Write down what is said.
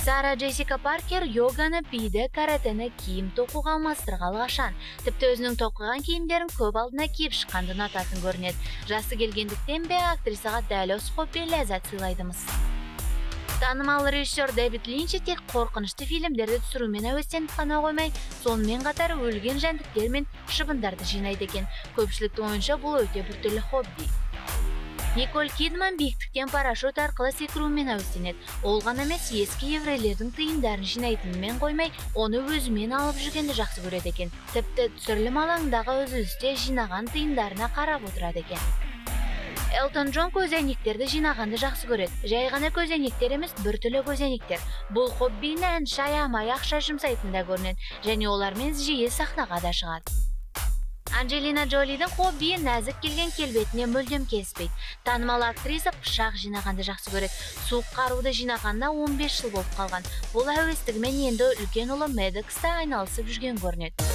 Сара Джессика Паркер йоганы, биді, каратэні киім тоқуға алмастырғалы қашан. Тіпті өзінің тоқыған киімдерін көп алдына киіп шыққанды ұнататын көрінеді. Жасы келгендіктен бе, актрисаға дәл осы хобби ләззат сыйлайды-мыс. Танымал режиссер Дэвид Линч тек қорқынышты фильмдерді түсірумен әуестеніп қана қоймай, сонымен қатар өлген жәндіктер мен шыбындарды жинайды екен. Көпшіліктің ойынша, бұл өте біртүрлі хобби. Николь Кидман биіктіктен парашют арқылы секірумен әуестенеді. Ол ғана емес, ескі еврейлердің тиындарын жинайтынымен қоймай, оны өзімен алып жүргенді жақсы көреді екен. Тіпті түсірілім алаңындағы үзілісте жинаған тиындарына қарап отырады екен. Элтон Джон көзәйнектерді жинағанды жақсы көреді. Жай ғана көзәйнектер емес, біртүрлі көзәйнектер. Бұл хоббиіне әнші аямай ақша жұмсайтын да көрінеді және олармен жиі сахнаға да шығады. Анджелина Джолидің хоббиі нәзік келген келбетіне мүлдем келіспейді. Танымал актриса пышақ жинағанды жақсы көреді. Суық қаруды жинағанына 15 жыл болып қалған. Бұл әуестігімен енді үлкен ұлы Медокс та айналысып жүрген көрінеді.